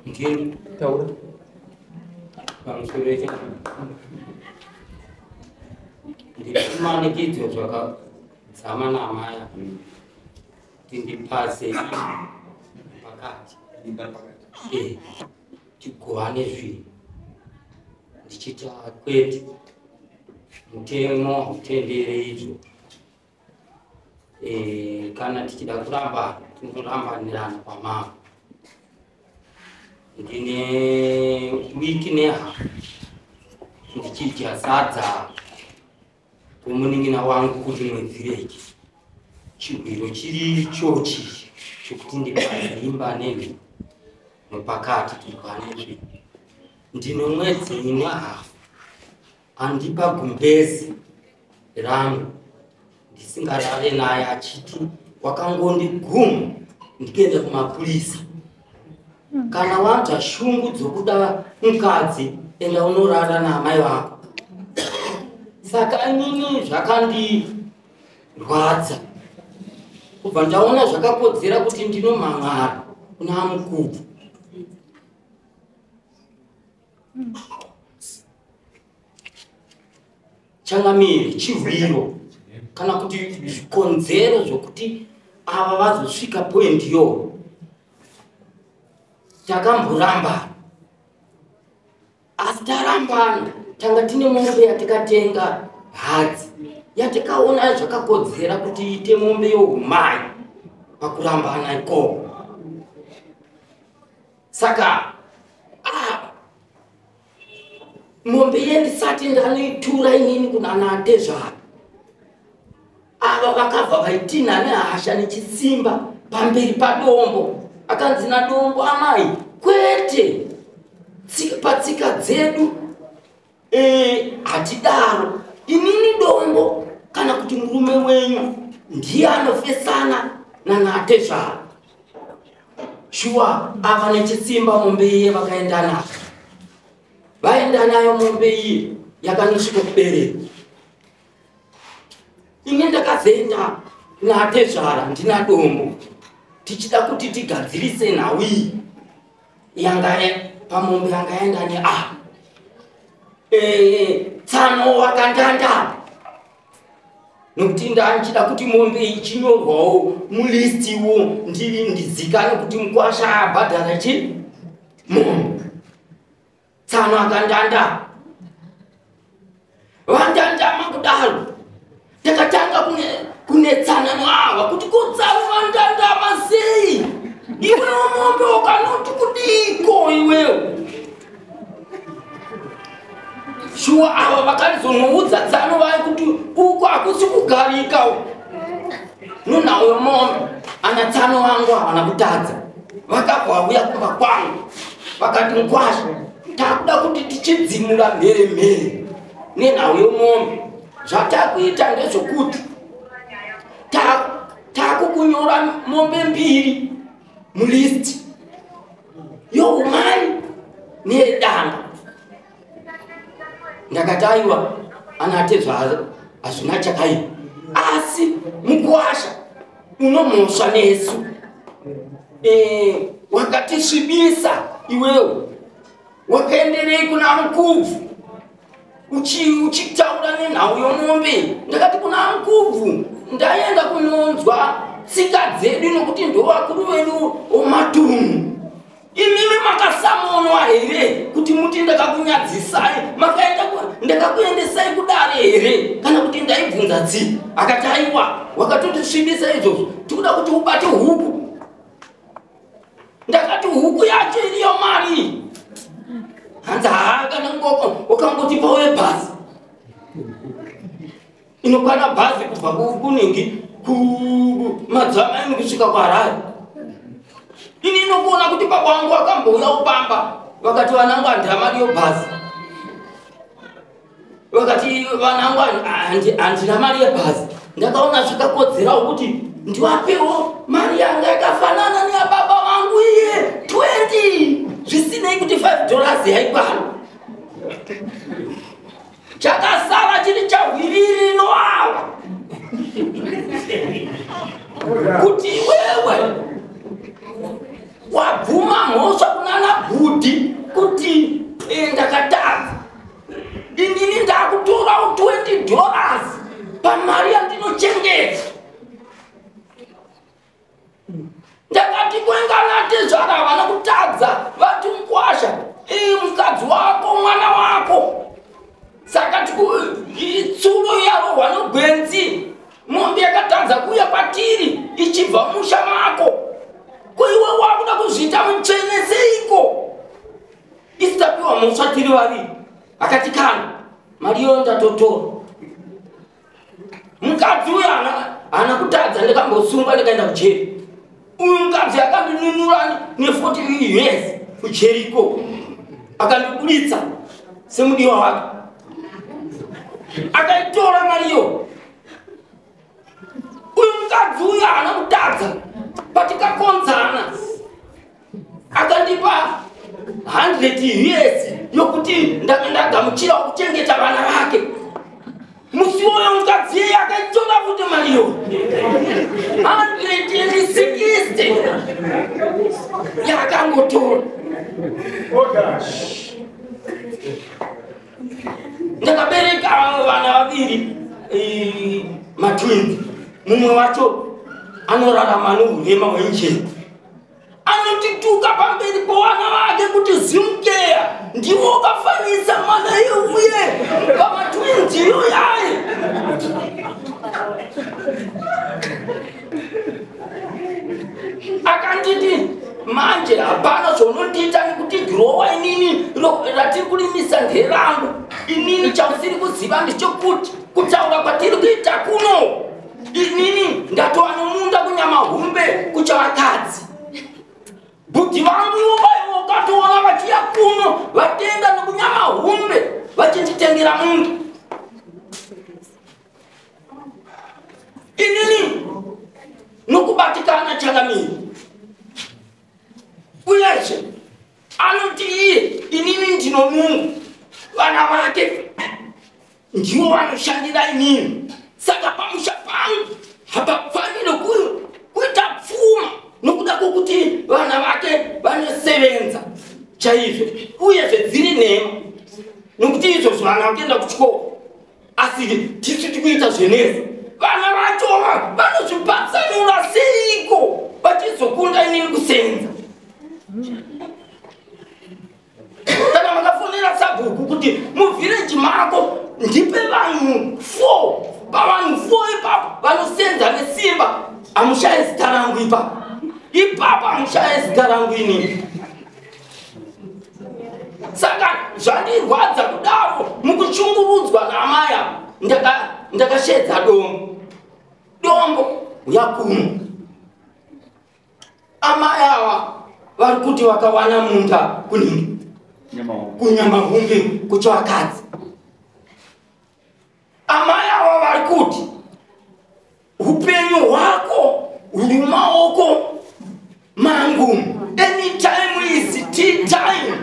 Ndini. Taura. Pamusoro Ndirikumanikidzwa zvakadzama naamai kuti ndipase pakati. Imba pakati. Tigovane zvinhu. Ndichiti kwete. Mutemo hautendere izvo. Kana tichida kuramba tinorambanirana pamambo. Ndine wiki nehafu ndichidya sadza kumunin'ina wangu kuti mwedzireki. Chihwiro chiri ichochi chokuti ndipaze imba nemi mupakati tigwane zvinhu. Ndine mwedzi nehafu andipa gumbezi rangu ndisingarare naye achiti wakangondiguma ndikaenda kumapurisa. Kana wanzwa shungu dzokuda mukadzi enda unorara naamai vako. Saka inini zvakandirwadza kubva ndaona zvakakodzera kuti ndinomhan'ara kuna mukubvu. Changamire, chihwiro kana kuti zvikonzero zvokuti ava vazosvika point yo takamborambana, asi tarambana tanga tine mombe yatikatenga hadzi yatikaona zvakakodzera kuti iite mombe youmai pakurambana ikoko. Saka mombe iye ndisati ndanoitura inini kuna natezvara ava vakabva vaitinha nehasha nechisimba pamberi padombo. Akanzi nadombo, amai kwete, patsika dzedu hatidaro. Inini dombo kana kuti murume wenyu ndiye anofesana nanatezvara. Shuwa ava nechisimba mombe iye vakaenda nayo. Vaenda nayo mombe iye yakanosvika kubereka. Ini ndakazoenda natezvara ndina dombo tichida kuti tigadzirise nhau iyi yanga pamombe yangaenda ne tsano wakandanda nokuti ndanchida kuti mombe ichinyorwawo mulistiwo ndizikane kuti mukwasha abhadhara chi mombe. Tsano akandanda vandandama kudaro takatanga kunetsana noava kuti kotsano vandandama sei iwewo mombe wakanoti kudiko iwewo. Shuwa ava vakarizonoudza tsano vai kuti uko hakusi kugarika nonhau yomombe. Ana tsano vangu havana kutadza, vakabva vauya kumba kwangu vakati mukwasha takuda kuti tichidzimura mhere mhere nenhau yomombe. Zvatakuita ndezvokuti takukunyora mombe mbiri mulisti youmai neyedanga. Ndakati aiwa anatezva hazvina chakaipa, asi mukwasha unomhosva nesu wakatisvibisa iwewe. Wakaenderei kuna mukubvu uchitaura nenhau yomombe? Ndakati kuna mukubvu ndaenda kunonzwa tsika dzedu nokuti ndovakuru vedu omatunhu. Imimi makasamonwa here kuti muti ndakakunyadzisai? Makaenda ndakakuendesai kudare here kana kuti ndaibvunza tsika? Akati aiwa wakatotisvibisa izvozvo, tikuda kuti ubate huku. Ndakati huku yacho iriyo mari. Hanzi haa kana wakangotipa webhazi inokwana bhazi kubva kunhingi kumadzamaini kusvika kuHarare. Ini inokuona kuti baba vangu vakambouya kupamba vakati vanangu handina mari yobhazi, vakati vanangu handina mari yebhazi. Ndakaona zvakakodzerawo kuti ndiwapewo mari yanga yakafanana neyababa vangu iye 20 zvisinei kuti $5 yaikwana. Chakasara chiri chahwiriri noawa kuti iwewe wabvuma mhosva kunana bhuku. kutadza, vati mukwasha, ii mukadzi wako mwana wako. Saka tsuro yarohwa nogwenzi, mombe yakatadza kuuya kwatiri ichibva musha mako. Ko iwe wakuda kuzviita mutsvene seiko? Isi tapiwa mhosva tiri vaviri. Akati kana mari iyoyo ndatotora. Mukadzi uyu haana kutadza, ndikambosungwa ndikaenda kujeri. Uyu mukadzi akandinunura ne40 years kujeri ikoko, akandibuditsa semudiwa wake, akaitora mari iyo. Uyu mukadzi uyu haana kutadza, patikakonzana akandipa 100 years yokuti ndagamuchira kuchengeta vana vake. Musi uyo mukadzi iyeye akaitora futi mari iyo 160 yakangotora. Ndakabereka vana vaviri matwins. Mumwe wacho anorarama nourema hwenjere. Anotituka pamberi povana vake kuti Zimkeya ndiwo wakafanisa mwana yeuye pamatwins iyoyaye. Akanditi manje hapana zvaunondiita nekuti dhirowa inini ratiri kurimisa nderangu. Inini chausiri kuziva ndechekuti kutaura kwatiri kuita kuno, inini ndatova nomunda kuNyamahumbe kuchavakadzi. Bhudhi vangu ivo ukatoona vachiya kuno vatenga nekuNyamahumbe vachinditengera munda. Inini nokubatikana changamire. Uyezve anoti iye inini ndinomungu, vana vake ndivo vanoshandira inini. Saka pamusha pangu hapafaniri kuita pfuma nokuda kwokuti vana vake vanosevenza chaizvo. Uyezve dziri nhema nokuti izvozvo vana vakuenda kuchikoro, asi tisu tikuita zvenezvo. Vana vacho vanozvipatsanura seiko vachizokunda inini kusenza? Kana makafonera sabhuku kuti muvhireji mako ndipe vanhu 4, pavanhu 4 ipapo vanosenza nesimba, hamushaye zita rangu ipapo. Ipapo hamushaye zita rangu inini. Saka zvandirwadza kudaro mukushungurudzwa naamai ava, ndakashedza dombo. Dombo yakuno. Amai ava vari kuti vakawana munda kuningi kuNyamahumbe kuchavakadzi. Amai ava vari kuti upenyu hwako huri mumaoko mangu. Anytime is tea time.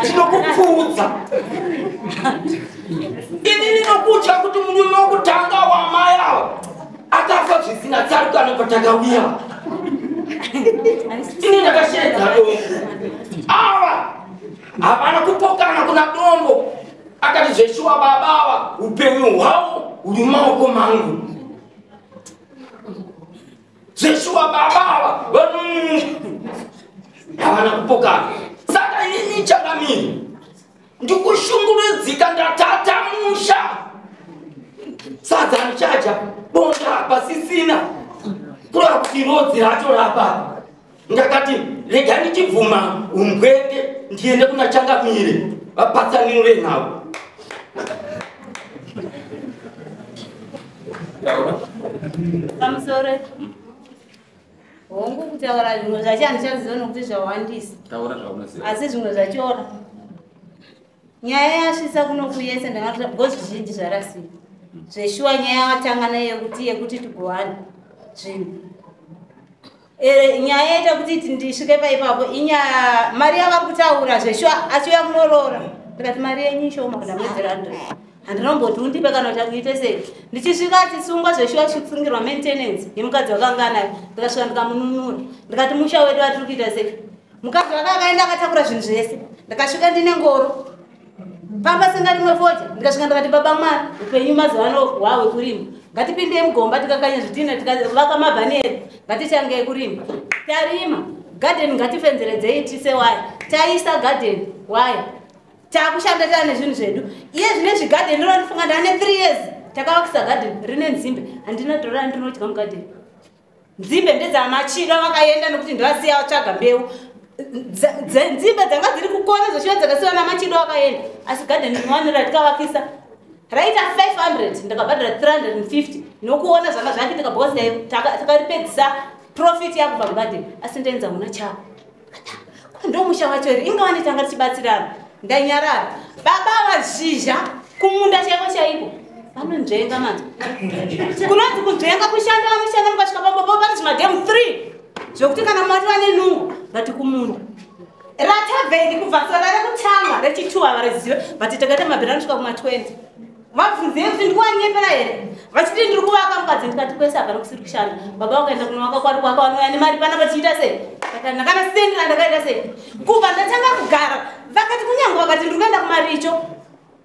Tinokupfuudza. Inini nokutya kuti murume wokutanga wamai ava akafa zvisina tsarukano patakawira. Ini ndakashedza dombo. Ava havana kupokana kuna dombo. Akati zveshuwa baba ava upenyu hwavo huri mumaoko mangu. Zveshuwa baba ava havana kupokana. Saka inini changamire ndikushungurudzika, ndatata musha. Sadza ndichaja bonda pasisina, kureva kuti rodzi racho rapa. Ndakati rega ndichibvuma umbwende ndiende kuna changamire vapatsanure navo. Pamusoro hongu kutaura zvimwe zvacho handichaziva nokuti zvawandisa, asi zvimwe zvachora. Nyaya yasvitsa kuno kuyese ndangatoa because zvizhinji zvarasika. Zveshuwa nyaya watanga nayo yekuti tigowane zvinhu. Nyaya yaita kuti ndisvike paipapo inyaya mari yavari kutaura zveshuwa achiuya kunoroora. Ndikati mari yenyu ishoma kana mwedzera 100. Handinomboti undipe kana kuti akuite sei. Ndichisvika achisungwa zveshuwa achisungirwa maintenance yemukadzi wakanga anayo. Ndikasvika ndikamununura. Ndikati musha wedu atiri kuita sei. Mukadzi wake akaenda akatakura zvinhu zvese. Ndakasvika ndine ngoro. Pamba singa rimwe fodya. Ndikasvika ndikati baba mwana upenyu mazuva ano hwawe kurima. Ngatipinde mugomba tikakanya zvidhina tikavaka mabhani edu. Ngatichangei kurima. Tarima. Gadheni ngatifenzeredzei tise waya. Taisa gadheni waya. Takushanda tane zvinhu zvedu. Iye zvinezvi gadheni rinondifunga ndane 3 years. Takavakisa gadheni rine nzimbe. Handina dhora ndinodya mugadheni. Nzimbe ndedzamachida vakaenda nekuti ndovasiya vatsvaga mbeu. Nzimbe dzanga dziri kukona zveshuwa dzakasiwa namachido vakaenda. Asi gadheni rimwani ratikavakisa raita 500 ndakabhadhara 350 nokuona zvanga zvakiitika because takaripedzisa profit yakubva mugadheni. Asi ndaenza muna chavo. Ndomusha wacho here ingawani tanga tichibatsirana. Ndanyarara. Baba vazhizha kumunda chaiko chaiko. Vanonzvenga manje. Kunonzi kunzvenga kushanda vanoshanda mukasvika pambopo pane zvimadhemu 3 zvekuti kana mati vane nungo but kumunda. Ratabveni kubva sora rekutanga rechi2 havarizive but takaita mabhera anosvika kuma 20. Vabvunzei kuti ndikuwanyepera here? Vachiti ndiri kuvaka mukadzi ndikati kwese hapana kusiri kushanda. Baba vakaenda kunovaka kwari kwaka vanouya nemari panapa tichiita sei? Ndakana sendera ndakaita sei? Kubva ndatanga kugara vakati kunyange vakati ndiri kuenda kumaricho.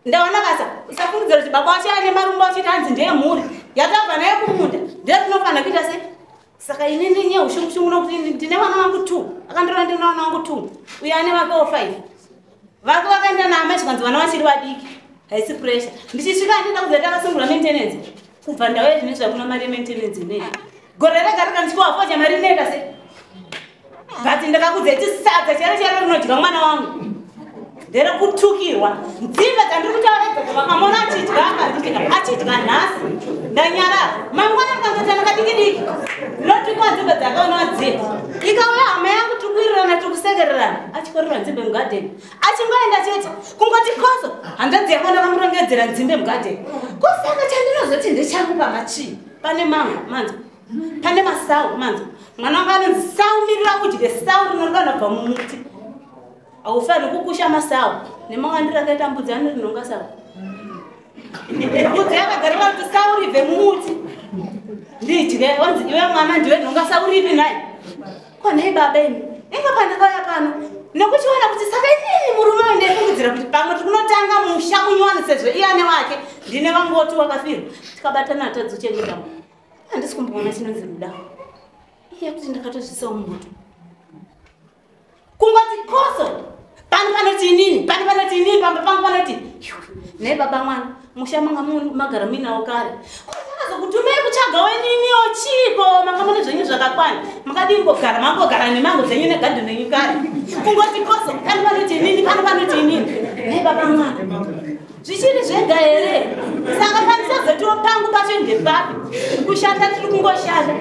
Ndaona basa usafungidzira kuti baba wacho ane marumba uchiti hanzi ndeyemhuri yatabva naye kumunda ndeyatinofanira kuita sei? Saka inini nyeushungushungu nokuti ndine vana vangu 2 akandirova ndine vana vangu 2 uye ane vakewo 5 vake vakaenda naamai zvikanzi vana vachiri vadiki haisi pressure. Ndichisvika handina kuziva takasungura maintenance kubva ndauya zvine zvakuna mari yemaintenance inei gore rega rega ndichikuwafoja mari inoita sei? But ndakakudza kuti sadza chero chero rinodya mwana wangu nderekutukirwa. Nzimbe dzandiri kutaura idzodzo vakamona achidya akanditi achidya nhasi ndanyarara. Mangwana ndikangotana kadiki diki ndinotukwa nzimbe dzakaona dziya. Ikauya hama yangu tikuwirirana tikusekererana achikorerwa nzimbe mugadheni achingoenda chete kungoti koso hanzvadzi yako ndakamurongedzera nzimbe mugadheni. Kosaka chandinozoti ndechangu pamachii pane mango manzo pane masau manzo mwana wangu anonzi sau mirira udye sau rinodonha kubva mumuti. Haufaniri kukusha masau nemawandiro akaita mbudzi anorinhonga sau. Mbudzi yakagarira kuti sau ribve mumuti ndidye wanzi iwe mwana ndiwe nhonga sau ripi nhai? Ko nhai baba imi inga pandakauya pano nekuchiona kuti saka inini murume uyu ndaifungidzira kuti pamwe tikunotanga musha munyowani sezvo iye ane wake ndine vangoti wakafirwa tikabatana tadzochengeta munhu. Handisi kumboona chinonzi ruda iye kuti ndakatozvisawo mumoto. Kungoti koso pano panoti inini pano panoti inini pamba pangu panoti nhai baba mwana musha manga magara muinawo kare. Ndakazokutumei kutsvagawo ininiwo chiiko manga mune zvenyu zvakakwana makadii kungogara mangogara nemango zvenyu negadheni renyu kare. Kungoti koso pano panoti inini pano panoti inini nhai baba mwana zvichiri zvega here? Saka pandisazotiwo pangu pacho ndepapi kushanda tiri kungoshanda.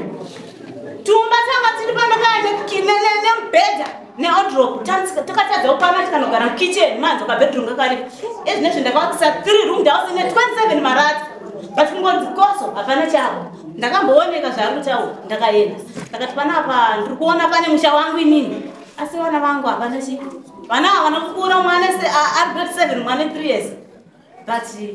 Tumba tanga tiri pandakaenda nemubhedha neodrop takatadza kupana tikanogara mukitchen manzo kabedroom kakaripo. Ezvinezvi ndakavakisa 3 room house ine 27 marata but kungonzi koso hapana chavo. Ndakambooneka zvaari kutaura ndakaenda ndakati panapa ndiri kuona pane musha wangu inini asi vana vangu hapana chii. Vana havana kukura mwana ari grade 7 mwana 3 years but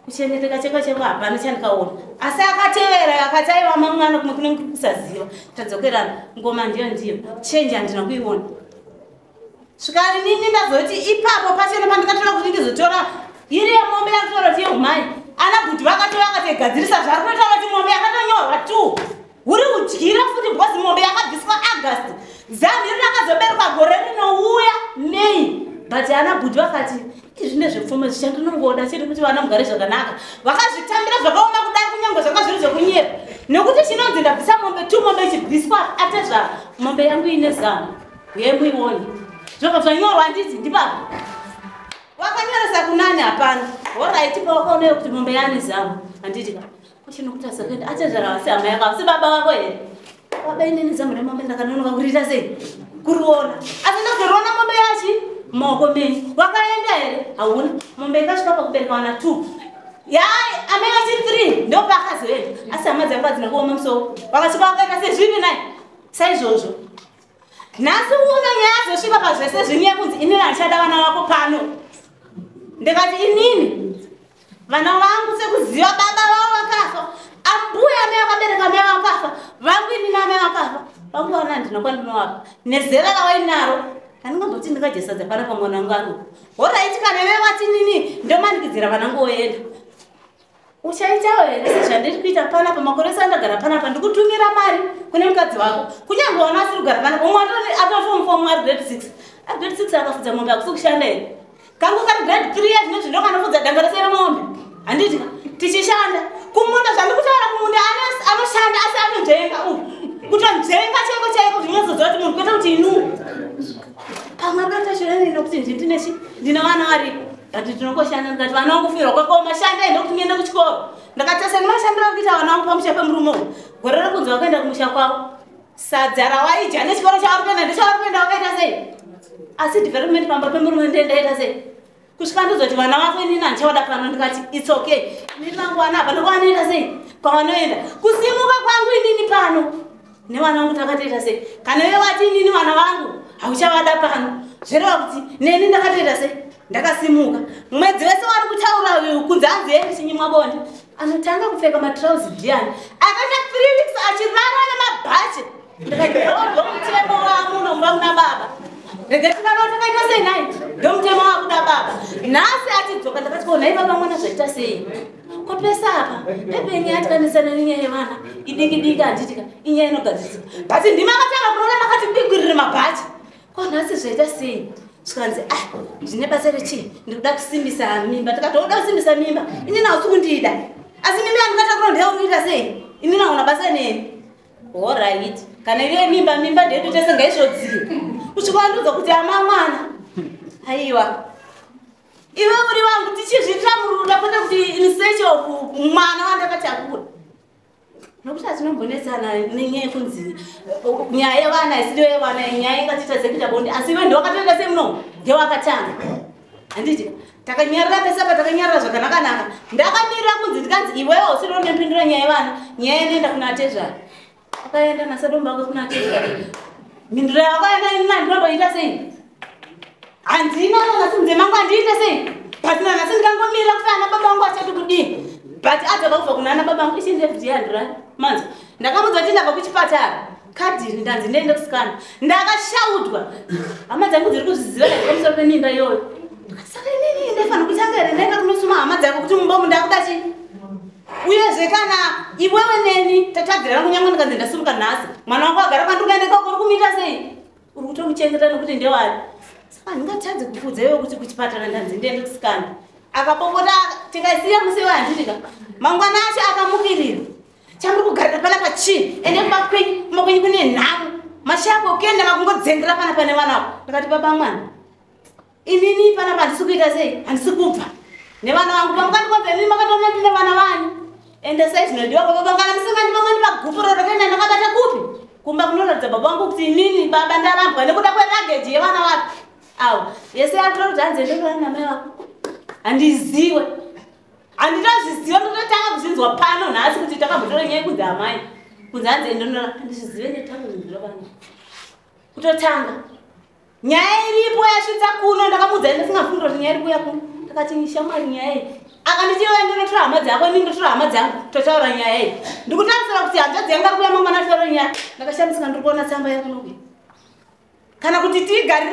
kuchengeteka cheko cheko hapana chandikaona. Asi akatevera akati aiwa mwana kumwe kunenge kusaziva tadzokerana ngoma ndiyo ndiyo change handina kuiona. Svika inini ndazoti ipapo pachena pandikatora kuti ndizotora iri yemombe yakutora kuti yehumai ana bhuti vakatouya vakatigadzirisa zvari kunotaura kuti mombe yakatonyorwa 2 huri udyira futi because mombe yakabviswa August zanhi rakazoberekwa gore rinouya May but ana bhuti vakati izvi ndezvepfuma zvichandinongoda chete kuti vana mugare zvakanaka. Vakazvitambira zvakaoma kudai kunyange zvanga zviri zvekunyepa nekuti chinonzi ndabvisa mombe 2 mombe ichibviswa atezvara mombe yangu ine zano yemuione zvobva zvanyorwa handiti ndipapa wakanyoresa kunani hapana. Horaiti pawakaonayo kuti mombe yaane zano handiti ka kuchinokuti asakaenda atezvara vasi hama yako asi baba vako here? Baba inini zano remombe ndakanonoka kuriita sei? Kuriona. Asi ndazoriona mombe yachi maoko menyu wakaenda here? Hauna. Mombe ikasvika pakubereka vana 2 yai amai vachi 3 ndopakazoenda. Asi hama dzangu hadzina kuoma musoro vakasvika vakaita sezvipi nai saizvozvo. Nhasi uno nyaya dzosvika pazvese zvinyaya kunzi inini handichada vana vako pano. Ndikati inini vana vangu sekuziva baba vavo vakafa ambuya amai vakabereka amai vakafa vangu inini amai vakafa vangu vana handina kwandinovapa nezera ravainaro handingamboti ndingadye sadza panapa mwana wangu ari. Horaiti kana ive vati inini ndomanikidzira vana ngoenda. Uchaitawo here sezvandiri kuita panapa makore ese andagara panapa ndikutumira mari kune mukadzi wako kunyange wana asiri kugara panapa umwe atofomfomu ari grade 6 ari grade 6 akafudza mombe akusi kushanda here kangu kari grade 3 yazvinezvi ndokanofudza danga rese remombe handiti tichishanda kumunda zvandikutaura kumunda anoshanda asi anonzvenga uku kutonzvenga chaiko chaiko zvinyazoziva kuti munhu kwete kuti inu pamwe akatashorani nokuti ndine ndine vana varipo but tinongoshanda ndikati vana vangu kufirwa kwakaoma shandai ndokuti muende kuchikoro ndakatasa nemashandiro akuita vana vangu pamusha pemurume uyu gore rekunzi vakaenda kumusha kwavo sadza rawaidya nechikoro chavari kuenda ndechavari kuenda vakaita sei asi development pamba pemurume ndendaita sei kusvika ndozoti vana vako inini handichawada pano ndikati its okay inini vangu vana apa ndokwavanoenda sei kwavanoenda kusimuka kwangu inini pano nevana vangu takatoita sei kana iwe vati inini vana vangu hauchavada pano zvoreva kuti neni ndakatoita sei ndakasimuka mwedzi wese wari kutaura uyu kunzi hanzi endichinyimwa bonde anotanga kupfeka matrauzi ndiani akaita 3 weeks achirara nemabhachi ndikati ndomutemo wamuno mumba muna baba rege tikadao takaita sei nai ndomutemo wakuda baba nhasi atidzoka ndakati ko nhai baba mwana zvaita sei kopesa apa pepe nyaya tikanesana nenyaya yevana idiki diki handitika inyaya inogadzirisika but ndimi akatanga kuroora makati bigwirire mabhachi ko nhasi zvaita sei zvikanzi ah ndine basa rechii ndikuda kusimbisa mimba tikati uda kusimbisa mimba inini hausi kundida asi mimba yandikatakura ndeyauri kuita sei inini hauna basa neni Alright. Kana iri mimba mimba ndeyedu tese ngaisvodziwe. Kusvika wandiudza kuti ama mwana. Aiwa. Iwe uri wangu tichizviitira muruda kwete kuti in search of mwana wandakatakura. Nokuti hatinombonetsana nenyaya yekunzi nyaya yevana isiriyo yevana nyaya ingatiita sekuita bonde asi iwe ndiwakatoita sei muno ndewakatanga. Handiti takanyarara pese apa takanyarara zvakanakanaka ndakamirira kunzi ndikanzi iwewe usiri unopindura nyaya yevana nyaya inoenda kuna atezvara akaenda nasadomba wake kuna atezvara mhinduro yavakaenda inini handinomboita sei handina nanhasi munze mangu handiite sei but nanhasi ndikangomirira kuti ana baba vangu achati kudii but adzoka kubva kuna ana baba vangu ichi ndefdiyandura manzwa ndakamudza kuti ndabva kuchipatara kadhiri ndanzi ndiende kusikana ndakashaudwa hama dzangu dziri kuzviziva here pamusoro pemimba iyoyo saka inini ndaifanira kutanga here ndaenda kunosuma hama dzako kuti mumba umu ndakuda chii uyezve kana iwewe neni tatadzirana kunyange ndikanzi ndasimuka nhasi mwana wangu agara kwandiri kuenda ikoko uri kumuita sei uri kutomuchengeta nekuti ndewani saka handingatadzi kukuudza iwe kuti kuchipatara ndanzi ndiende kusikana akapopota tikaisiya musi iwe handitika mangwana acho akamukirira chamuri kugarira panapa chii ende kumba kwenyu kumba kwenyu kune nhamo mashako kuenda makungodzengera panapa nevana avo ndakati baba mwana inini panapa handisi kuita sei handisi kubva nevana vangu pamukandikonza inini makandiona ndine vana vani ende sei zvinodiwa kwababa kana musingandipa mandipa gupuro rakaenda ndakabata kupi kumba kunoratidza baba vangu kuti inini baba ndarambwa nekuda kwerageji yevana vapi avo yese yakutora kuti hanzi endekurana namai vako handiziwe handitozviziva ndototanga kuzvinzwa pano nhasi kuti takambotora nyaya yekunzi amai kunzi hanzi endonora handizvizive ndotanga kuzvinzwira pano kutotanga nyaya iripo yasvitsa kuno ndakamuudza ndisingafungira kuti nyaya iri kuuya kuno ndakati shamwari nyaya iyi akanditi iwe ndinotora hama dzako ini ndotora hama dzangu totaura nyaya iyi ndikutarisira kuti hanzvadzi yangu ari kuuya mangwana ataura nyaya ndakashamisika ndiri kuona tsamba yakunokuya kana kuti tigarire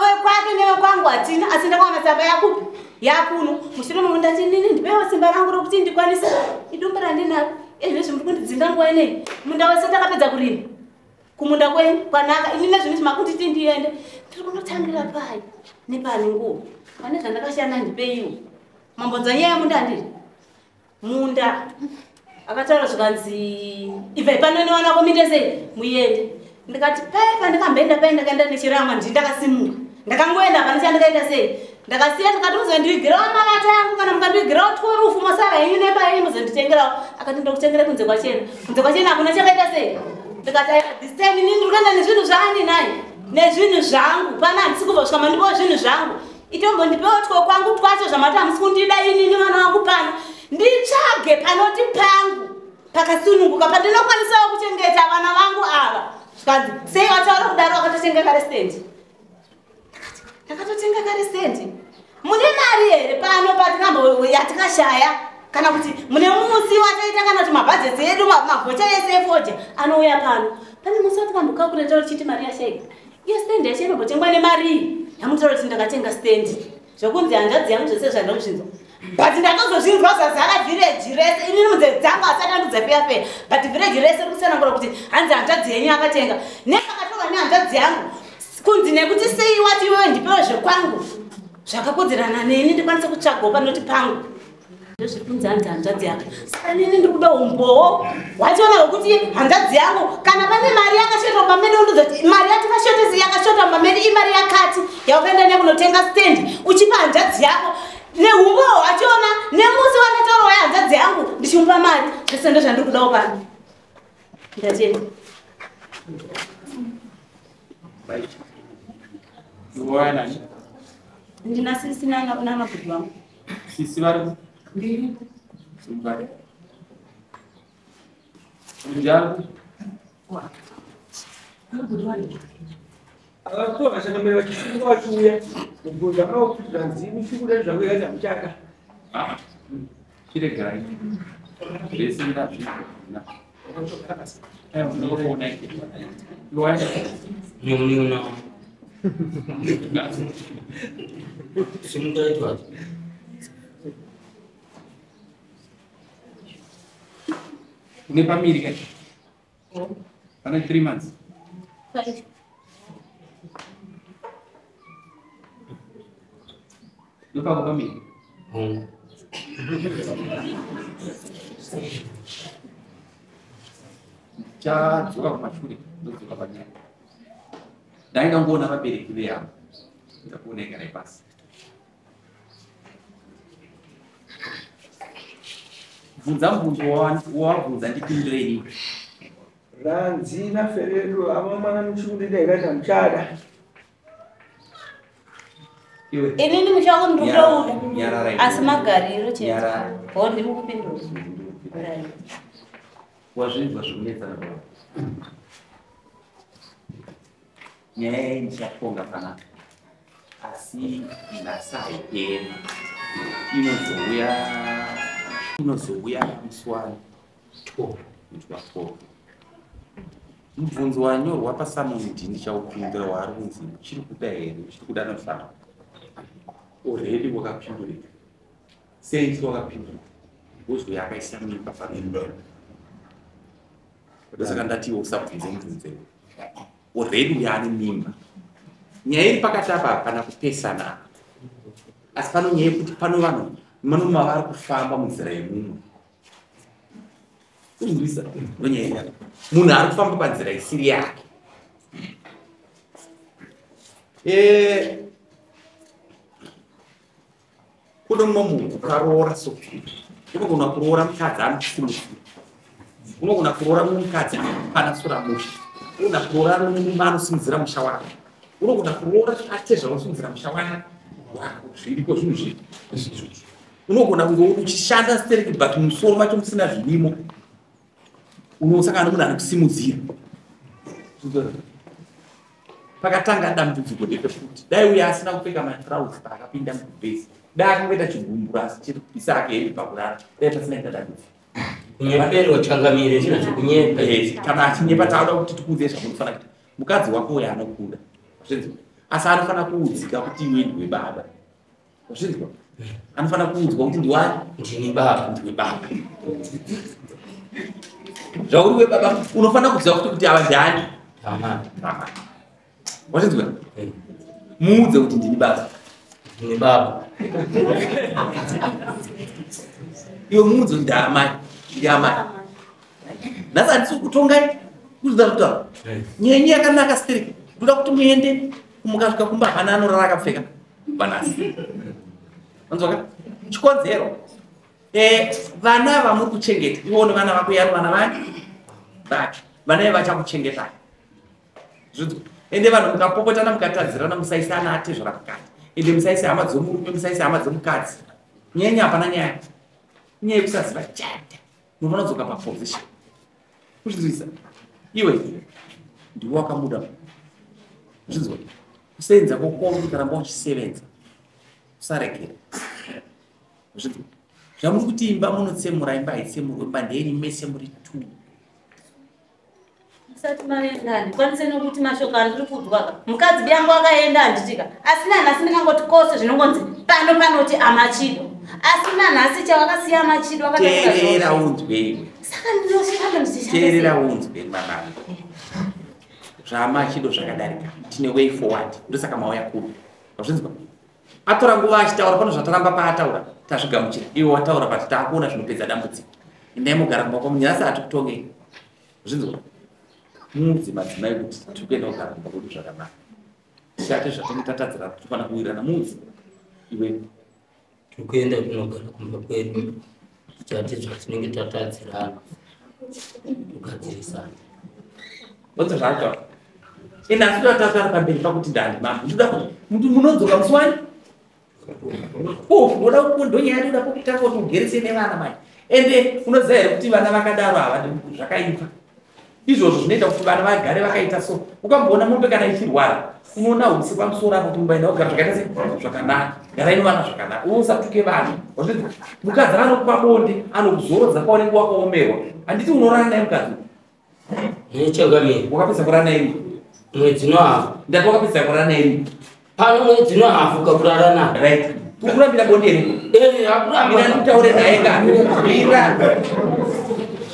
vekwake nevekwangu hatina asi ndakawana tsamba yakupi yakuno mushure mamo ndati nini ndipewo simba rangu rokuti ndikwanise idumba randinaro izvezvi muri kundidzinga nguva ineyi munda wese takapedza kurima kumunda kwenyu kwanaka ini nezvinhu izvi makunditi ndiende ndiri kunotangira pai nepani nguo pane zvandakashanda ndipeiwo mambonzwa nyaya yemunda handiri munda akataura zvikanzi ibvai pano newana komite sei muende ndikati pai pandikamboenda pai ndakaenda nechiramwa ndii ndakasimuka ndakangoenda hapana chandikaita sei ndakasiya ndikati muzondiigirawo mavata yangu kana mukandiigirawo tworufu masara henyu nemba yenyu muzonditengerawo akati ndokutengera kunze kwachena kunze kwachena hakuna chakaita sei ndikati aiwa this time inini ndiri kuenda nezvinhu zvaani nai nezvinhu zvangu pana handisi kubva kusvika mandipawo zvinhu zvangu itombondipewo two kwangu twacho zvamati hamusi kundida inini vana vangu pano nditsvage panoti pangu pakasununguka pandinokwanisawo kuchengeta vana vangu ava zvikanzi sei vataura kudaro vakatotenga kare stendi ndakatotenga kare stendi mune mari here pano patikambo yatikashaya kana kuti mune musi wataita kana kuti mabhajeti edu magocha ese efodya anouya pano pane musi watikambokakureta uchiti mari yashaika iyo stendi yacho inombotengwa nemari iyi yamutaura kuti ndakatenga stendi zvokunzi hanzvadzi yangu zvese zvandakuzvinzwa But ndakazozvinzwa zvazara village rese. Inini munzeve dzangu asati andudza feya feya, but village rese rikutsanangura kuti hanzi hanzvadzi yenyu akatenga. Nepakatorwa nehanzvadzi yangu kunzi nekuti sei wati iwewe ndipewe zvekwangu zvakakodzerana neni, ndikwanise kutsvagawo panoti pangu. Ndozviri kunzi hanzi hanzvadzi yangu. Saka nini ndiri kuda umbowo wachiona hwekuti hanzvadzi yangu kana pane mari yakashota mumba medu, undoudza kuti mari yatikashotesi yakashota mumba medu imari yakati yaukaenda nayo kunotenga stand uchipa hanzvadzi yako, neumbowo wachiona nemusi wandataura hanzvadzi yangu ndichimupa mari. Zvese ndo zvandiri kudawo pano. Ndatenda. Iwe nani? Ndina sisi namabhudhi vangu. Sisi vari Simukai. Njalo. Akakuwa vashakamere vachisunga vachiuya mubvunzo akaukuti nzimi chikuda zvako yakati hamuchada. Ah. Chiregerai. Zvese ndazvina. Eh, ndinokuona ike. Iwe. Nemunina. Simukai twati. Une pamiri kai? Pane 3 months. 5. Ndopako pamiri. Chadzoka kumashure, ndodzoka panyaya. Ndaida kungoona vabereki vehama. Ndakuona igarai pasi. Bvunza mubvunzo wawabvunza ndipindure inini. Ranzi naFeredo ama mwana muchikundida yakati hamuchada. Iwe. Inini musha wangu ndiri kutouda. Nyararai. Asi magariro chete. Nyarara. Ho ndiri kupindura. Wazvinzwa zvekunetsana baba. Nyaya iyi ndichatonga panapa. Asi nhasi haiperi. Inozouya musi wa 12. Musi wa 12. Mubvunzo wanyorwa pasamoni ndini ndichaupindura waari kunzi uchiri kuda here, uchiri kuda nofana. Already wakapindurika. Sei wakapindura? Wozouya akaisa mimba pamimba. Ndosaka ndati iwe usabvunze mubvunzo iwe. Already uyo ane mimba. Nyaya iri pakati apa hapana kupesana. Asi pano nyaya yekuti pano vanhu mano mavari kufamba munzira yemumwe. Unzwisa ndonyaya iri apa. Munhu ari kufamba panzira isiri yake. Kune mumwe munhu ukaroora so. Unogona kuroora mukadzi anokusimudzira. Unogona kuroora mumwe mukadzi anopanasura musha. Unogona kuroora mumwe anosimudzira musha wake. Unogona kuroora atezva anosimudzira musha wake. Zviriko zvinhu izvi. Unogona kunge uchishanda stereki but musoro macho musina zvirimo. Unosangana nemunhu anokusimudzira. Pakatanga dambudziko ndepekuti dai uya asina kupfeka matrauzi paakapinda mubhesi, dai akangoita chigumbura asi chiri kupisa ake hembe pakurara, dai pasina kuita dambudziko. Kunyeperwa changamire chiro chekunyepa. Kana achinyepa tauda kuti tikuudze zvamunofanira kuita. Mukadzi wako uya anokuda. Zvinzwa. Asi anofanira kuudzika kuti iwe ndiwe baba. Zvinzwa. Anofanira kuudzwa kuti ndiwani? Ndini baba. Ndiwe baba. Zvauri we baba unofanira kuziva kuti ava ndiani? Amai. Amai. Wazvinzwa? Muudze kuti ndini baba. Ndini baba. Iwe muudze kuti ndaamai. Ndiamai. Nhasi handisi kutongai. Kuzvida kutaura. Nyenye yakanaka stereki. Ndoda kuti muende mukasvika kumba hapana anorara akapfeka. Vanasi. Wanzwa? Chikonzero. Vana vamuri kuchengeta. Iwe une vana vako yaro vana vani? Vake. Vana ivo vachakuchengetai. Zvinzwa. Ende vanhu mukapopotana mukatadzirana musaisana atezvara mukati. Ende musaise hama dzomurume, musaise hama dzomukadzi. Nyenya hapana nyaya. Nyaya yekusaziva chete. Munofanira kudzoka paposition. Kuzvinzwisa. Iwe ndiwe wakamuda. Zvinzwa. Kusenza kwako kuramba uchisevenza. Usaregera. Zvinzwa. Zvamuri kuti imba munotsemura, imba haitsemurwe, imba ndeyenyu mese muri 2. Musati maenda, handikwanise nokuti mashoko andiri kudzwa ka. Mukadzi biyangu akaenda handitika. Asi nanhasi ndingangoti kose zvinongonzi pano panoti amachido. Asi nanhasi chavakasiya machido Teerera unzwe iwe. Saka ndinoshanda ndichishanda. Teerera unzwe mwanangu. Zvamachido zvakadarika. Tine way forward. Ndosaka mauya kuno. Wazvinzwa? Atora nguva achitaura pano zvataramba paataura. Tazvigamuchira. Iwe wataura but taakuona zvinopedza dambudziko. Endai mugara kumba kwamu nyasa hatikutongei. Zvinzwa? Muudze madzimai kuti tiri kuenda kugara kumba kwedu zvakanaka. Tichate zvatinenge tatadzira tofanira kuwirirana. Muudze. Iwe. Tiri kuenda kunogara kumba kwedu, tichati zvatinenge tatadzirana togadzirisana. What's zvaataura? Ine asi toda taura pamberi pakuti ndandi mambo. Ndoda kuti munodzoka musi wani? Oh, ndoda kuti ndonyaya ndoda kutanga kuti ugerise nevana mai. Ende unoziva here kuti vana vakadaro havadi zvakaipa. Izvozvo zvinoita kuti vana vagare vakaita so. Ukamboona mombe kana ichirwara, unoona husi pamusoro apo kuti mumba enda kugara zvakaita sei? Zvakanaka. Garai nevana zvakanaka. Uye usatuke vana. Wazvinzwa? Mukadzi anokupa bonde, anokuzorodza paunenge wakaomerwa. Handiti unorara naye mukadzi? Nechangamire. Wakapedza kurara naye rini? Mwedzi nohafu. Ndati wakapedza kurara naye rini? Pano mwedzi nohafu kakurara naye. Right. Ukurambira bonde here? Eh, akuramba. Mina ndikutaure naye ka. Mira.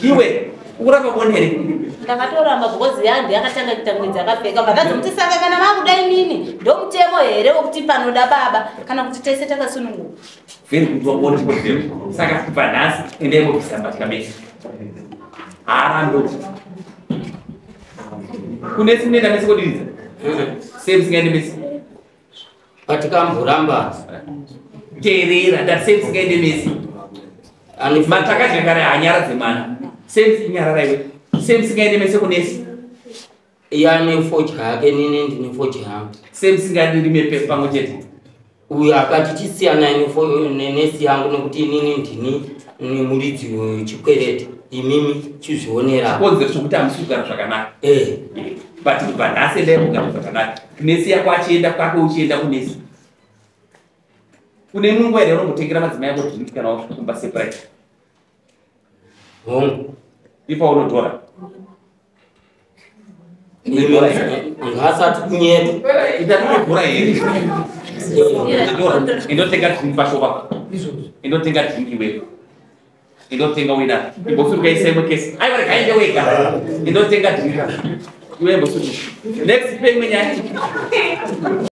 Iwe, ukuramba bonde here? Ndakatoramba because yandi yakatanga kuita mwedzi akapfeka. Vakazomuti saka kana vakuda inini ndomutemo here wekuti panoda baba kana kuti tese takasununguka. Very good, wakuona chikodzero. Saka kubva nhasi endai mobvisa mbatya mese. Haarambi. Kune sinoenda mese kodiridza? Sei musingaende mese? Patikamboramba. Teerera, ndati sei musingaende mese? Matakadya kare haanyaradze mwana. Sei nyarara iwe? Sei musingaende mese kunesi? Iye ane fodya yake, nini ndine fodya yangu. Sei musingarime pamwe chete? Uyu akati chisiyanai nenesi yangu nekuti inini ndini muridzi wechikwereti, imimi chizvionera. Chikonzero chokuti hamusi kugara zvakanaka. Eh. But kubva nhasi endai kugara zvakanaka. Nesi yako achienda kwake uchienda kunesi. Une imwe nguva here unombotengera madzimai ako drink kana wasvika kumba surprise? Hongu. Ipa unotora. Ngasati kunyepa. Ita unogora here? Indotenga drink pashopa. Indotenga drink iwewe. Indotenga wina. Imbosuruka isemwe kesi. Aiwa rega inde wega. Indotenga drink. Iwe imbosuruka. Next pay imwe nyaya.